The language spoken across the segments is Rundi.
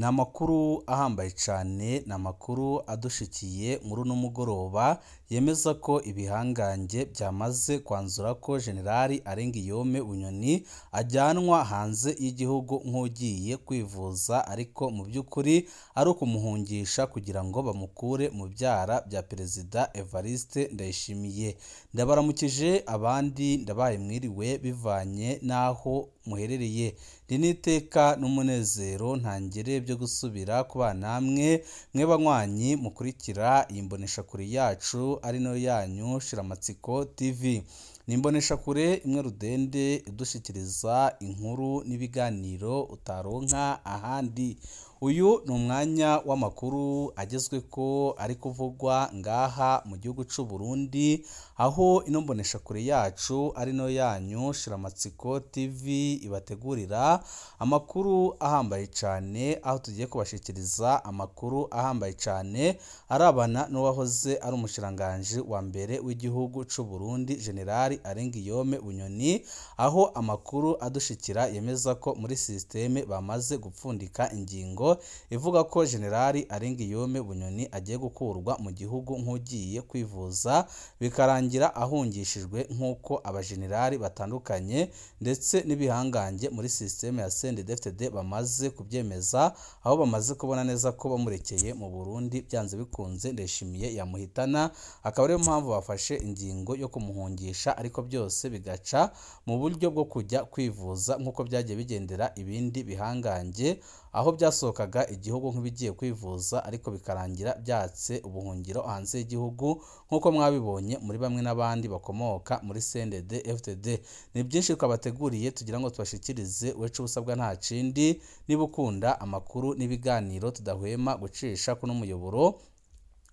Ni amakuru ahambaye cyane, ni amakuru adushikiye muri uno mugoroba yemeza ko ibihangange byamaze kwanzura ko Jenerali Arengiyome Bunyoni ajyanwa hanze y'igihugu nk'ugiye kwivuza, ariko mu by'ukuri ari ukumuhungisha kugira ngo bamukure mu byara bya Perezida Evariste Ndayishimiye. Ndabaramukije abandi ndabaye mwiriwe bivanye n'aho muherereye. Ndi n'iteka n'umunezero ntangere byo gusubira ku namwe mwe banywanyi mukurikira iyi mboneshakure yacu ari nayo yanyu Shiramatsiko TV. Ni imboneshakure imwe rudende idushyikiriza inkuru n'ibiganiro utaronka ahandi. Uyu ni umwanya w'amakuru agezweko ari kuvugwa ngaha mu gihugu cy'u Burundi, aho ino mboneshakure yacu ari nayo yanyu Shiramatsiko TV ibategurira amakuru ahambaye cyane, aho tugiye kubashyikiriza amakuru ahambaye cyane arabana n'uwahoze ari umushikiranganji wa mbere w'igihugu cy'u Burundi Jenerali Arengiyome Bunyoni, aho amakuru adushikira yemeza ko muri sisiteme bamaze gupfundika ingingo ivuga ko Jenerali Arengiyome Bunyoni agiye gukurwa mu gihugu nk'ugiye kwivuza, bikarangira ahungishijwe nk'uko abajenerali batandukanye ndetse n'ibihangange muri sisiteme ya CNDD-FDD bamaze kubyemeza, aho bamaze kubona neza ko bamurekeye mu Burundi byanze bikunze Ndayishimiye yamuhitana, akaba ariyo mpamvu bafashe ingingo yo kumuhungisha, ariko byose bigaca mu buryo bwo kujya kwivuza nk'uko byagiye bigendera ibindi bihangange, aho byasohokaga igihugu nk'ibigiye kwivuza ariko bikarangira byatse ubuhungiro hanze y'igihugu nk'uko mwabibonye muri bamwe n'abandi bakomoka muri CNDD-FDD. Ni byinshi twabateguriye tugira ngo tubashikirize, wecu ubusabwa nta kindi, niba ukunda amakuru n'ibiganiro tudahwema gucisha kuno muyoboro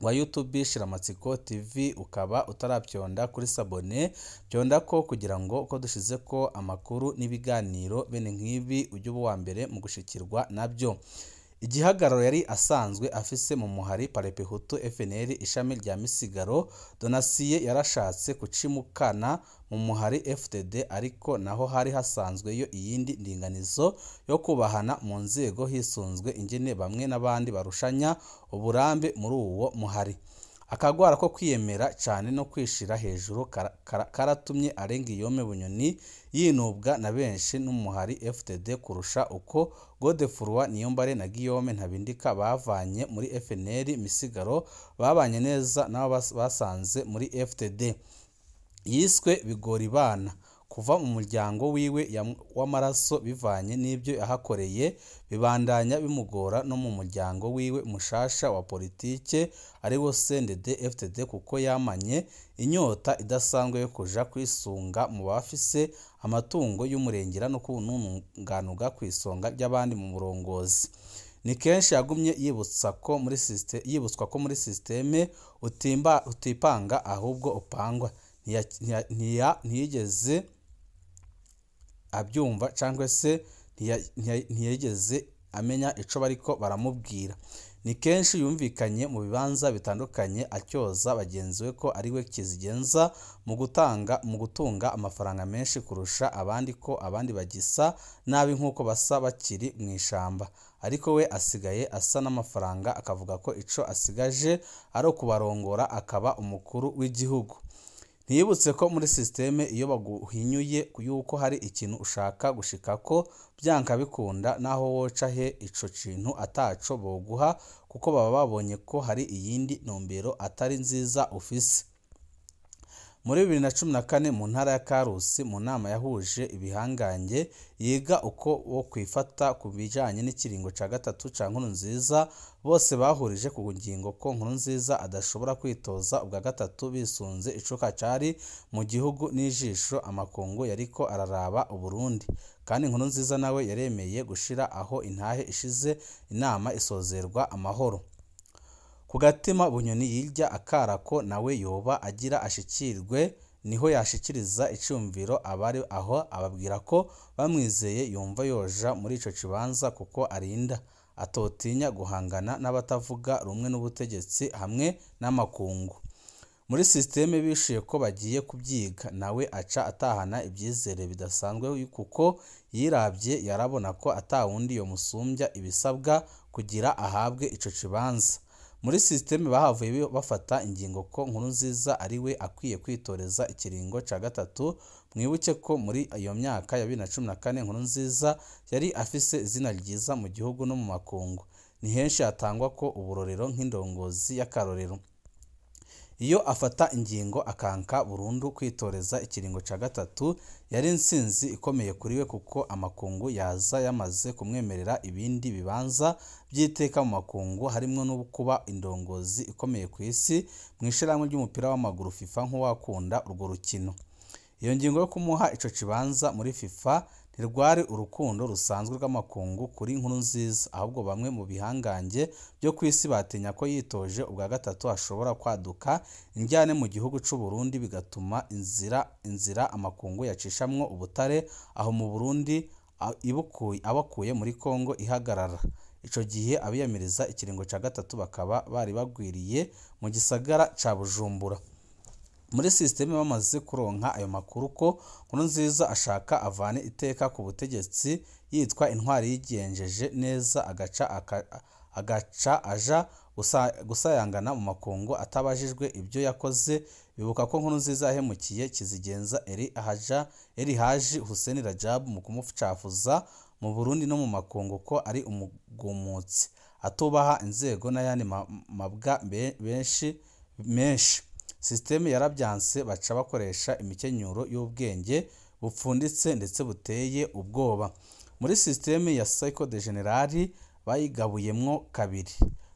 wa YouTube Shiramatsiko TV, ukaba utarabyonda kuri sabone, byonda ko kugira ngo uko dushize ko amakuru n'ibiganiro bene nk'ibi ujye uba uwa mbere mu gushikirwa nabyo. Igihagararo yari asanzwe afise mu muhari Parepehutu FNL ishami rya Misigaro, Donasiye yarashatse kucimukana mu muhari FDD, ariko naho hari hasanzweyo iyindi ndinganizo yo kubahana mu nzego hisunzwe ingene bamwe n'abandi barushanya uburambe muri uwo muhari. Akagwara ko kwiyemera cyane no kwishira hejuru karatumye Arengiyome Bunyoni yinubwa na benshi n'umuhari FDD kurusha uko Godefroid Niyombare na Guillaume Ntabindika bavanye muri FNL Misigaro babanye neza n'abo basanze muri FDD. Yiswe Bigoribana kuva mu muryango wiwe w'amaraso bivanye n'ibyo yahakoreye, bibandanya bimugora no mu muryango wiwe mushasha wa politike ari wo CNDD-FDD, kuko yamanye inyota idasanzwe yo kuja kwisunga mu bafise amatungo y'umurengera no kununganuga ku isonga ry'abandi mu burongozi. Ni kenshi yagumye yibutswa ko muri sisiteme utipanga ahubwo upangwa. Ntiyigeze abyumva cyangwa se ntiyigeze amenya ico bariko baramubwira. Ni kenshi yumvikanye mu bibanza bitandukanye atyoza bagenzi we ko ari we kizigenza mu gutunga amafaranga menshi kurusha abandi, ko abandi bagisa nabi nk'uko basa bakiri mu ishamba, ariko we asigaye asa n'amafaranga, akavuga ko ico asigaje ari ukubarongora akaba umukuru w'igihugu. Ntiyibutse ko muri sisiteme iyo baguhinyuye yuko hari ikintu ushaka gushika ko byanka bikunda, naho woca he ico kintu ataco boguha, kuko baba babonye ko hari iyindi ntumbero atari nziza ufise. Muri 2014 mu ntara ya Karusi mu nama yahuje ibihangange yiga uko wo kwifata ku bijanye n'ikiringo ca gatatu ca Nkurunziza, bose bahurije ku ngingo ko Nkurunziza adashobora kwitoza ubwa gatatu bisunze icuka cari mu gihugu n'ijisho amakungu yariko araraba Uburundi. Kandi Nkurunziza nawe yaremeye gushira aho intahe ishize, inama isozerwa amahoro. Ku gatima Bunyoni yirya akarako nawe yoba agira ashikirwe, niho yashikiriza icyumviro abari aho ababwira ko bamwizeye yumva yoja muri ico kibanza kuko arinda atotinya guhangana n'abatavuga rumwe n'ubutegetsi hamwe n'amakungu. Muri sisiteme bishuye ko bagiye kubyiga, nawe aca atahana ibyizere bidasanzwe kuko yirabye yarabona ko atawundi yomusumbya ibisabwa kugira ahabwe ico kibanza. Muri systeme bahavuye bafata ingingo ko Nkurunziza ari we akwiye kwitoreza ikiringo ca gatatu. Mwibuke ko muri iyo myaka ya 2014 Nkurunziza yari afise izina ryiza mu gihugu no mu makungu. Ni henshi hatangwa ko uburorero nk'indongozi y'akarorero. Iyo afata ingingo akanka burundu kwitoreza ikiringo ca gatatu, yari intsinzi ikomeye kuri we kuko amakungu yaza yamaze kumwemerera ibindi bibanza by'iteka mu makungu, harimwo no kuba indongozi ikomeye ku isi mu ishirahamwe ry'umupira w'amaguru FIFA nk'uwakunda urwo rukino. Iyo ngingo yo kumuha ico kibanza muri FIFA ntirwari urukundo rusanzwe rw'amakungu kuri Nkurunziza, ahubwo bamwe mu bihangange byo ku isi batinya ko yitoje ubwa gatatu hashobora kwaduka injyane mu gihugu c'u Burundi, bigatuma inzira amakungu yacishamwo ubutare aho mu Burundi abakuye muri Kongo ihagarara. Ico gihe abiyamiriza ikiringo ca gatatu bakaba bari bagwiriye mu gisagara ca Bujumbura. Muri systeme bamaze kuronka ayo makuru ko Nkurunziza ashaka avane iteka ku butegetsi yitwa intwari yigenjeje neza, agaca aja gusayangana mu makungu atabajijwe ibyo yakoze. Bibuka ko Nkurunziza yahemukiye Kizigenza Eri Haji Hussein Rajab mu kumucafuza mu Burundi no mu makungu ko ari umugumutsi atubaha inzego n'ayandi mabwa menshi. Systeme yarabyanse, baca bakoresha imikenyuro y'ubwenge bupfunditse ndetse buteye ubwoba. Muri systeme ya Psycho de General bayigabuyemwo kabiri,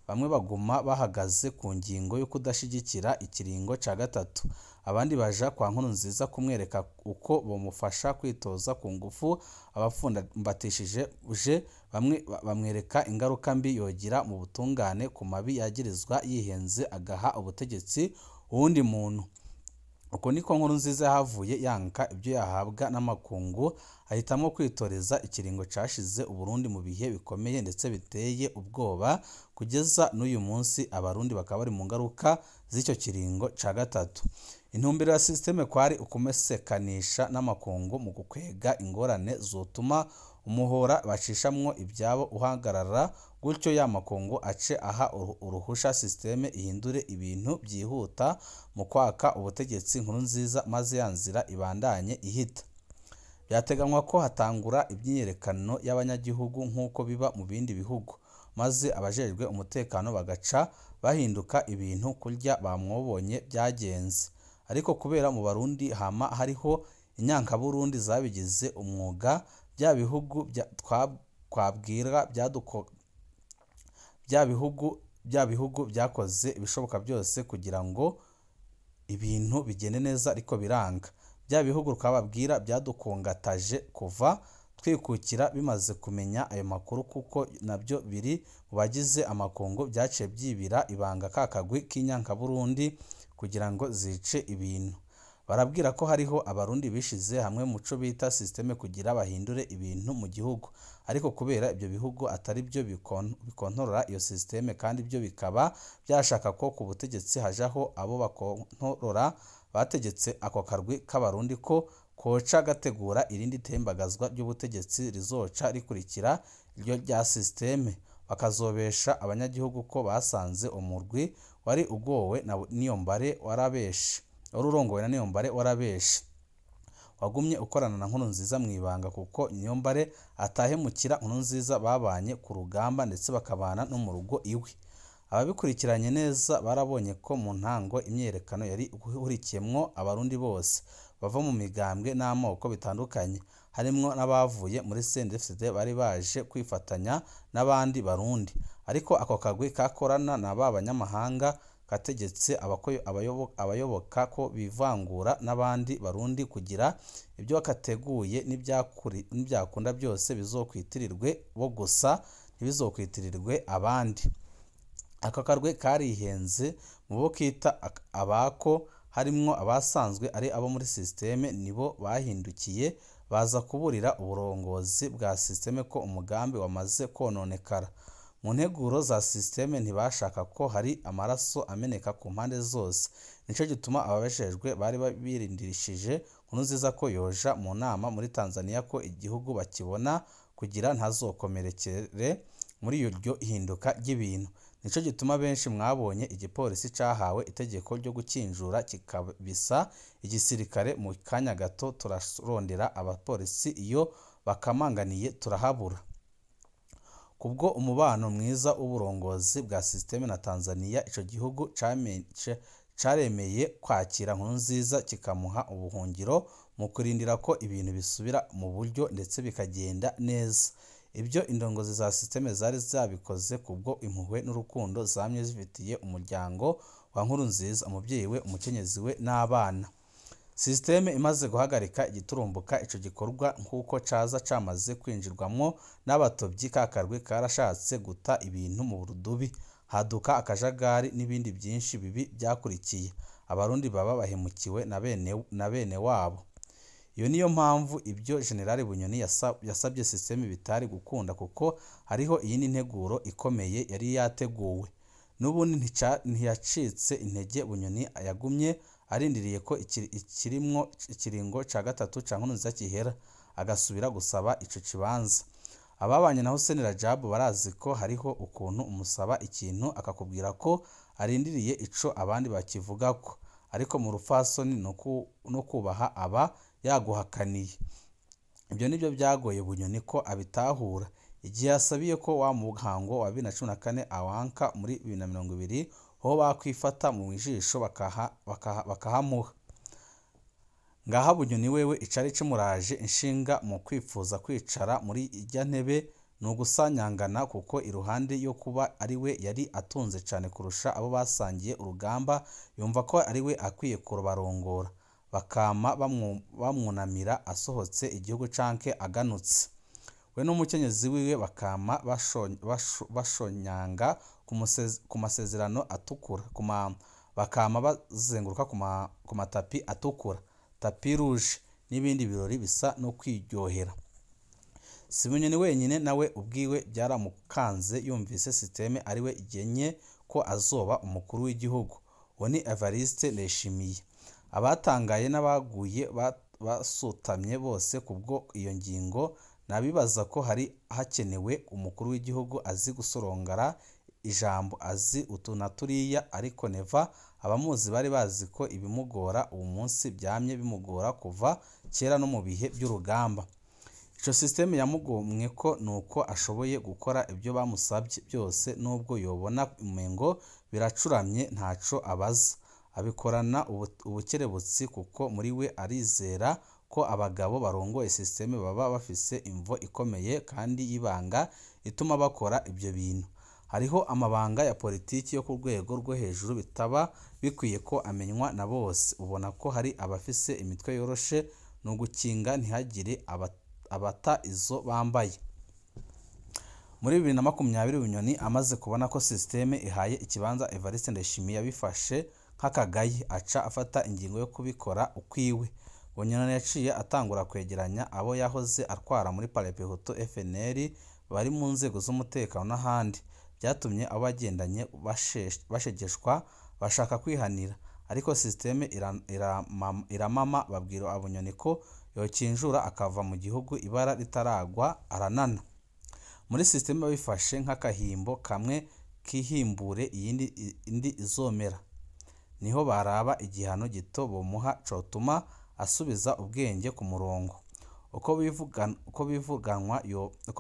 bamwe baguma bahagaze ku ngingo yo kudashigikira ikiringo ca gatatu, abandi baja kwa Nkurunziza kumwereka uko bomufasha kwitoza ku ngufu. Abapfumbatishije uje bamwe bamwereka ingaruka mbi yogira mu butungane ku mabi yagirizwa yihenze agaha ubutegetsi uwundi muntu. Uko niko Nkurunziza yahavuye yanka ibyo yahabwa n'amakungu, ahitamwo kwitoreza ikiringo cashize Uburundi mu bihe bikomeye ndetse biteye ubwoba. Kugeza n'uyu munsi abarundi bakaba bari mu ngaruka z'icyo kiringo ca gatatu. Intumbero ya systeme kwari ukumesekanisha n'amakungu mu gukwega ingorane zotuma umuhora bacishamwo ibyabo uhagarara, gutyo ya makungu ace aha uruhusha systeme ihindure ibintu byihuta mu kwaka ubutegetsi Nkurunziza, maze ya nzira ibandanye ihita. Byateganywa ko hatangura imyiyerekano y'abanyagihugu nk'uko biba mu bindi bihugu, maze abajejwe umutekano bagaca bahinduka ibintu kurya bamwobonye byagenze. Ariko kubera mu Barundi hama hariho inyankaburundi zabigize umwuga, bya bihugu twabwira bya bihugu byakoze ibishoboka byose kugira ngo ibintu bigende neza, ariko biranga. Bya bihugu twababwira byadukongataje kuva twikukira bimaze kumenya ayo makuru, kuko nabyo biri mu bagize amakungu byaciye byibira ibanga kakagwi k'inyankaburundi kugira ngo zice ibintu. Barabwira ko hariho abarundi bishize hamwe mu co bita systeme kugira bahindure ibintu mu gihugu, ariko kubera ibyo bihugu atari byo bikontorora iyo systeme, kandi byo bikaba byashaka ko ku butegetsi hajaho abo bakontorora, bategetse ako karwi k'abarundi ko koca gategura irindi tembagazwa ry'ubutegetsi rizoca rikurikira iryo rya systeme, bakazobesha abanyagihugu ko basanze umurwi wari ugowe na Niyombare warabeshe, wari urongowe na Niyombare warabeshe, wagumye ukorana na Nkurunziza mu ibanga, kuko Niyombare atahemukira Nkurunziza babanye ku rugamba ndetse bakabana no mu rugo iwe. Ababikurikiranye neza barabonye ko mu ntango imyiyerekano yari ihurikiyemwo abarundi bose bava mu migambwe n'amoko bitandukanye, harimwo n'abavuye muri CNDD-FDD bari baje kwifatanya n'abandi barundi. Ariko ako kagwi kakorana na ba banyamahanga kategetse abayoboka ko bivangura n'abandi barundi kugira ibyo bakateguye n'ibyakunda byose bizokwitirirwe bo gusa, ntibizokwitirirwe abandi. Aka karwe karihenze mu bo kita abako, harimwo abasanzwe ari abo muri systeme, nibo bahindukiye baza kuburira uburongozi bwa systeme ko umugambi wamaze kononekara. Mu nteguro za systeme ntibashaka ko hari amaraso ameneka ku mpande zose, nico gituma ababejejwe bari birindirishije Nkurunziza ko yoja mu nama muri Tanzania ko igihugu bakibona kugira ntazokomerekere muri iryo hinduka ry'ibintu. Nico gituma benshi mwabonye igipolisi cahawe itegeko ryo gukinjura kikabisa igisirikare. Mu kanya gato turarondera abapolisi iyo bakamanganiye turahabura. Kubwo umubano mwiza w'uburongozi bwa systeme na Tanzania, ico gihugu caremeye kwakira Nkurunziza kikamuha ubuhungiro mu kurindira ko ibintu bisubira mu buryo ndetse bikagenda neza. Ibyo indongozi za systeme zari zabikoze kubwo impuhwe n'urukundo zamye zifitiye umuryango wa Nkurunziza, umuvyeyi we, umukenyezi we n'abana. Systeme imaze guhagarika igiturumbuka ico gikorwa nk'uko caza camaze kwinjirwamwo n'abatobyi, kakarwi karashatse guta ibintu mu rudubi, haduka akajagari n'ibindi byinshi bibi byakurikiye. Abarundi baba bahemukiwe na bene wabo. Iyo niyo mpamvu ibyo General Bunyoni yasabye systeme bitari gukunda, kuko hariho iyindi nteguro ikomeye yari yateguwe. N'ubundi ntiyacitse intege. Bunyoni yagumye arindiriye ko ikirimwo ikiringo ca gatatu ca Nkurunziza gihera, agasubira gusaba ico kibanza. Ababanye na Hussein Rajab barazi ko hariho ukuntu umusaba ikintu akakubwira ko arindiriye ico abandi bakivugako, ariko mu rupfasoni no kubaha aba yaguhakaniye. Ibyo nibyo byagoye Bunyoni ko abitahura. Igihe yasabiye ko wa muhango wa 2014 awanka muri 2020 ho bakwifata mu ijisho bakahamuha. Ngaha Bunyoni wewe icari kimuraje inshinga mu kwifuza kwicara muri ijya ntebe ni ugusanyangana, kuko iruhande yo kuba ari we yari atunze cane kurusha abo basangiye urugamba, yumva ko ari we akwiye kubarongora, bakama bamwunamira asohotse igihugu canke aganutse. We n'umukenyezi wiwe bakama bashonyanga ku masezerano atukura, bakama bazenguruka ku matapi atukura, tapi rouge n'ibindi birori bisa no kwiryohera. Si Bunyoni wenyine, nawe ubwiwe byaramukanze yumvise systeme ari we igenye ko azoba umukuru w'igihugu. Uwo ni Evariste Ndayishimiye. Abatangaye n'abaguye basutamye bose kubwo iyo ngingo, nabibaza ko hari hakenewe umukuru w'igihugu azi gusorongara ijambo, azi utu na turiya, ariko Neva abamuzi bari bazi ko ibimugora uwo munsi byamye bimugora kuva kera no mu bihe by'urugamba. Ico systeme yamugomwe ko nuko ashoboye gukora ibyo bamusabye byose, nubwo yobona umengo biracuramye ntaco abaza. Abikorana ubukerebutsi, kuko muri we arizera ko abagabo barongoye systeme baba bafise imvo ikomeye kandi y'ibanga ituma bakora ibyo bintu. Hariho amabanga ya politiki yo ku rwego rwo hejuru bitaba bikwiye ko amenywa na bose. Ubona ko hari abafise imitwe yoroshe ni ugukinga ntihagire abata izo bambaye. Muri 2020 Bunyoni amaze kubona ko systeme ihaye ikibanza Evariste Ndayishimiye, yabifashe nk'akagayi, aca afata ingingo yo kubikora ukwiwe. Bunyoni yaciye atangura kwegeranya abo yahoze atwara muri Palepehutu FNL bari mu nzego z'umutekano n'ahandi. Byatumye abo bagendanye bashegeshwa bashaka kwihanira, ariko systeme iramama, babwira Bunyoni ko yokinjura akava mu gihugu ibara ritaragwa, aranana. Muri systeme babifashe nk'akahimbo kamwe kihimbure iyindi indi izomera. Niho baraba igihano gito bomuha cotuma asubiza ubwenge ku murongo. Uko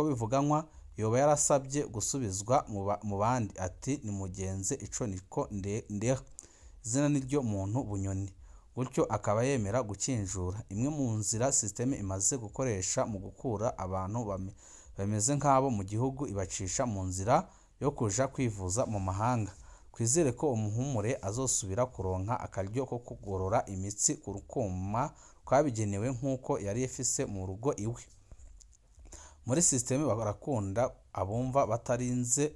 bivuganwa yoba yarasabye gusubizwa mu bandi, ati nimugenze ico niko ndeha, izina niryo muntu Bunyoni, gutyo akaba yemera gukinjura. Imwe mu nzira systeme imaze gukoresha mu gukura abantu bameze nk'abo mu gihugu, ibacisha mu nzira yo kuja kwivuza mu mahanga. Twizere ko umuhumure azosubira kuronka akaryo ko kugorora imitsi ku rukuma twabigenewe nk'uko yari ifise mu rugo iwe. Muri systeme barakunda abumva batarinze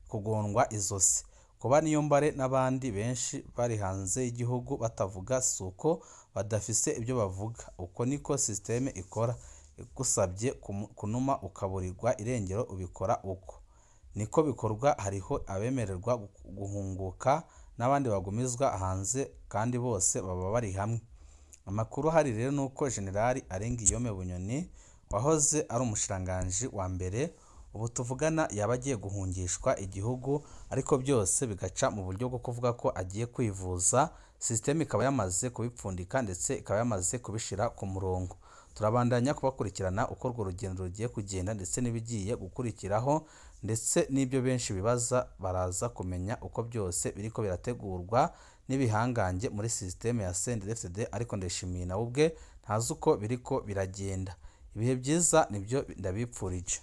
kugorwa izosi. Kuba Niyombare n'abandi benshi bari hanze y'igihugu batavuga suko badafise ibyo bavuga. Uko niko systeme ikora, igusabye kunuma ukaburirwa irengero ubikora uko. Niko bikorwa, hariho abemererwa guhunguka n'abandi bagumizwa hanze kandi bose baba bari hamwe. Amakuru hari rero nuko General Alengiyome Bunyoni wahoze ari umushikiranganji wa mbere, Ubu tuvugana yaba agiye guhungishwa igihugu, ariko byose bigaca mu buryo bwo kuvuga ko agiye kwivuza. Sisiteme ikaba yamaze kubipfundika ndetse ikaba yamaze kubishyira ku murongo. Turabandanya kubakurikirana uko urwo rugendo rugiye kugenda ndetse n'ibigiye gukurikiraho, ndetse n'ibyo benshi bibaza baraza kumenya uko byose biriko birategurwa n'ibihangange muri sisiteme ya CNDD-FDD, ariko Ndayishimiye nawe ubwe ntazi uko biriko biragenda. Ibihe byiza nibyo ndabipfurije.